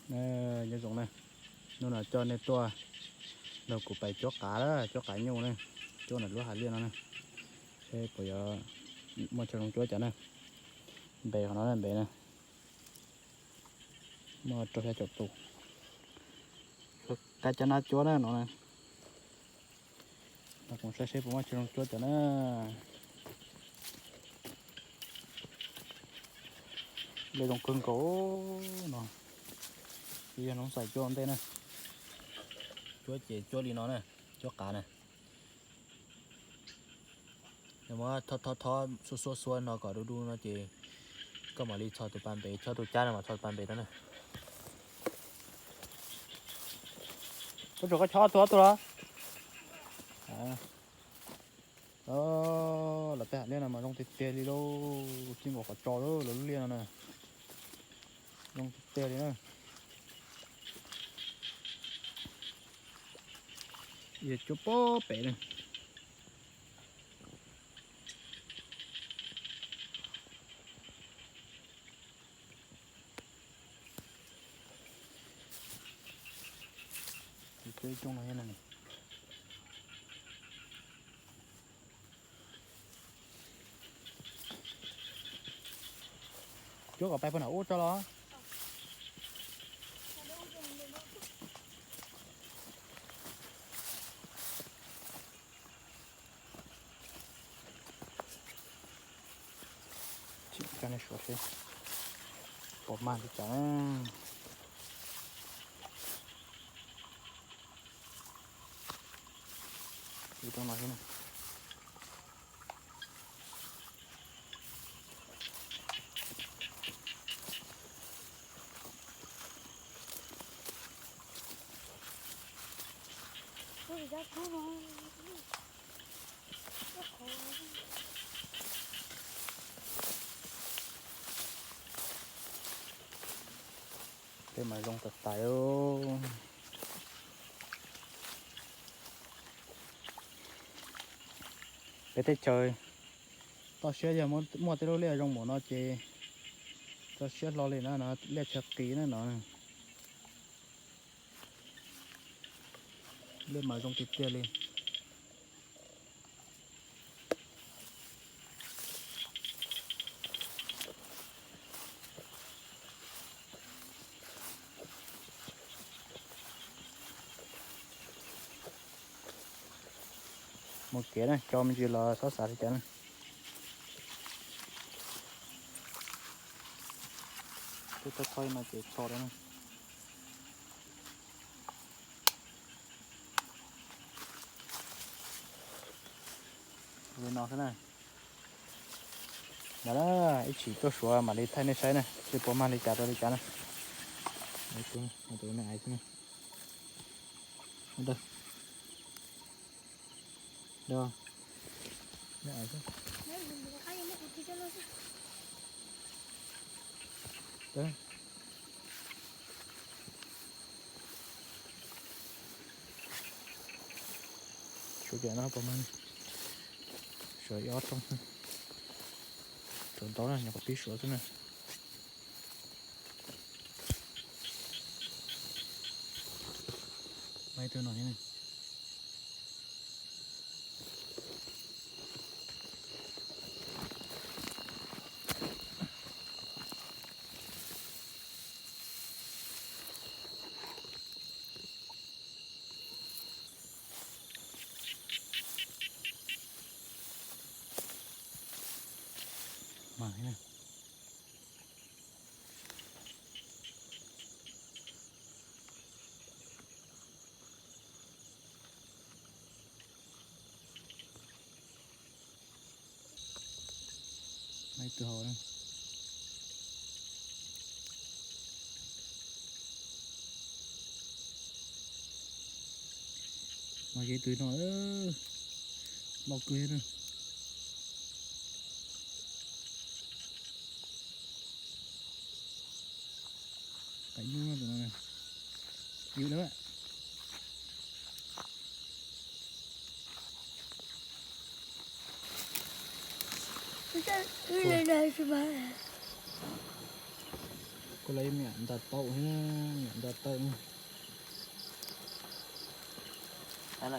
Nyob zoo na, hnub no coj nej tuaj nrog kuv pais cuab qav, cuab qav nyuj na, cuab ntawm lub hav liaj no na, seb puas yuav muaj chaw zoo cuab cov na. Npe qhov no npe na, muaj rau xya caum tus. Qab cov nab cuab na no na. Los kuv saib seb puas muaj chaw zoo cuab cov na. Liaj zoo kawg nkaus no, yog noob xais cuab ua ntej na. Cuab ces cuab li no na, cuab qav na. Muab thob thob thob xuab xuab xuab no kom du du no ces koj mam li txhos tus pas npe, chob tus cab no mas txhos tus pas npe no na. Koj tsuas koj chob tus ob tug los? Los tej hav liaj no mas zoo tiag tiag li lauj, tsis npaum qhov tso lawm, lub liaj no na. Zoo tiag tiag li na. Yog cuab pob pem na. Cuab ib rooj no. Cuab kom pais puag nram ub tso los. Tsim cov nej suav seb puas mag li cas. Ib rooj no xwb na. Peb mas zoo tas tas. Peb teb chaws toj siab yog muaj tej lub liaj zoo npaum no ces toj siab hlo li na no, liaj chaw qis na no. Liaj mas zoo tiag tiag li. Mus kev na, tso me ntsis los txhob xav li cas na. Twb tau txhoj no ces tso rau na. Li no xwb na. Ntawd na, ib chim tuaj Suav mam li thaij nej saib na, seb puas mag li cas rau li cas na. Tus me ais xwb na. Suav cov no puas mag, suav ib ob rooj xwb. Suav ntau na, nyuam qhuav pib suav xwb na. Ib tug no thiab. Mag thiab na. Ib tug hauv na. Mas yog tus no loj kawg na. Qav nyuj no, tus no na. Ywm lawm. Kuv lawv me nyuam ntas tau thiab, me nyuam Tawb,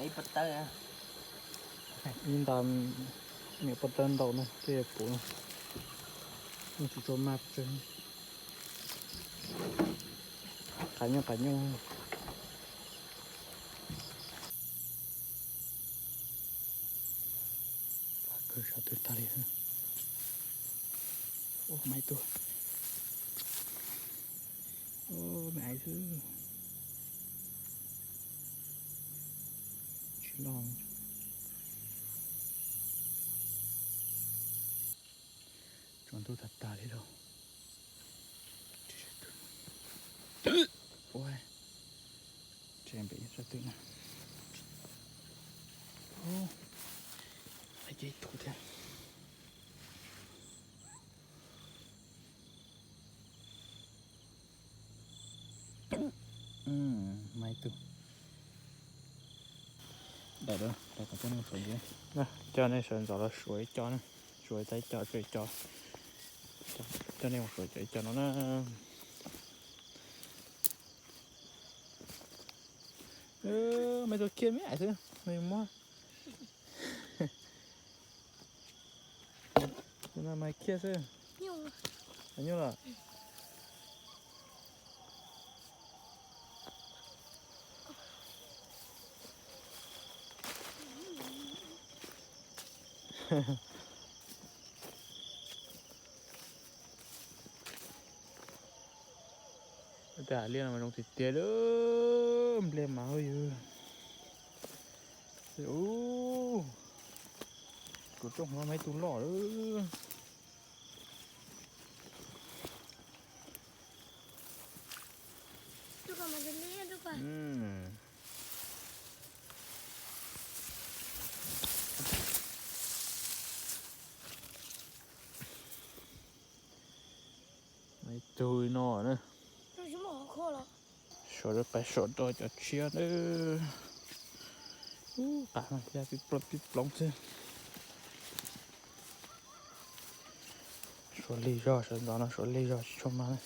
ib pob tawb, ib nta, niam pob tawb ntau na, tej puv, tsis tshua mag pes tsawg. Qab nyuj qab nyuj. Kawg sab twg tag li. Ub, mas ib tug. Ub, me aiv xwb. Tsis loj. Tsaus ntuj tag tag li lauj. Ua, tseem pem sab twg na. Ub, hais cia ib tug thiab. Mas ib tug. Daim da, coj nej sawv ntxov los suav ib co na. Suav ib co, suav ib co. Coj nej mus suav cov ib co no na. Mas tus kiag me aiv xwb, nws muab. Mas kiag xwb. Nyuj los. Tej hav liaj no mas zoo tiag tiag li, nplej mas hauj yws. Ub, kuv rooj no mas ib tug loj lawm. Ib tug no na. Suav rau qab suav rau cov tshiab na. Ub, qab no ya pib ploog pib ploog xwb. Suav lig zog, sawv ntxov no suav lig zog tsis tshua mag na.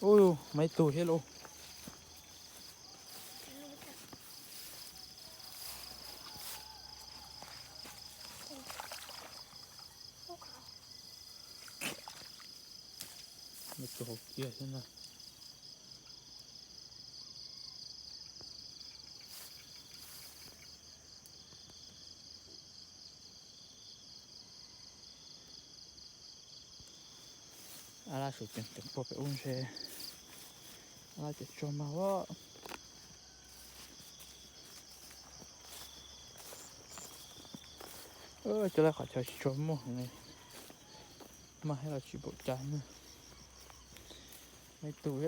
Ub, mas ib tug thiab lauj. Tus hauv kiag thiab na. Ab lab suav ceev ceev puag pem ub ntshe. Ab lab ces tsis tshua mag as. Cov lab qhov chaw tsis tshua muaj, mag thiab los tsis pom cai na. Ib tug.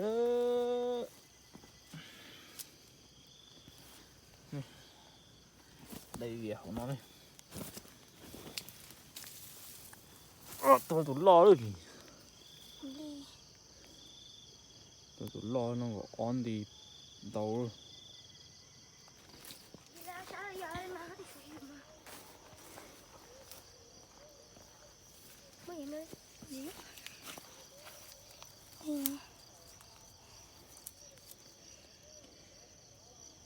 Dai vias hauv no li. Tua tus loj lawm. Tua tus loj no nkaus ob nti ntau.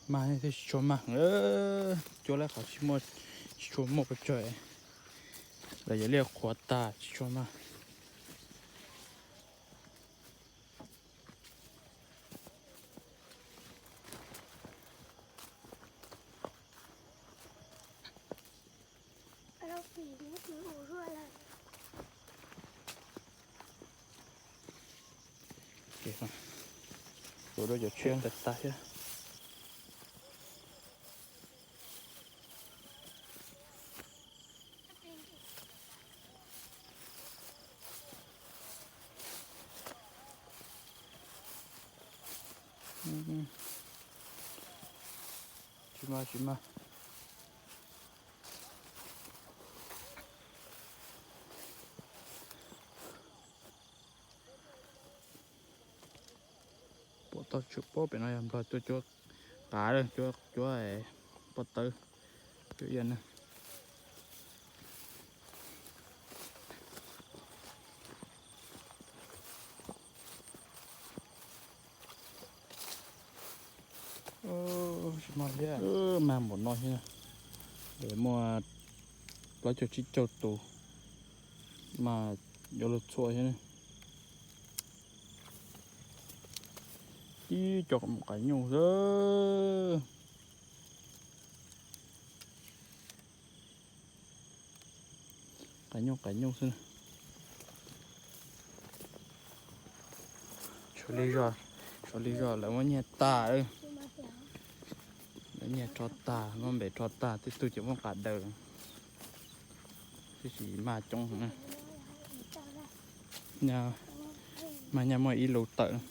Mag thiaj tsis tshua mag. Cuab lawm qhov tsis muaj, tsis tshua muaj pes tsawg. Lawv yuav liaj qhuav tag tsis tshua mag. Tus rau cov tshiab tas tas thiab. Tsis mag, tsis mag. Pom Txog tshwm pob pem no yog nplog tuaj cuab qav, cuab, cuab pob tawb, cuab iab na. Tsis mag thiab, mag npaum no thiab. Muaj plaub caug tsib caug tus mas yuav luag txhua thiab. Ib co qav nyuj xwb. Qav nyuj, qav nyuj xwb. Tshuav li zog, tshuav li zog lawv muab nyiag tag. Lawv nyiag rho tag, muab npem rho tag, tej tug ces muab qav daws. Tiam sis mag coob heev na. Mag nyaj muaj ib lub tawm.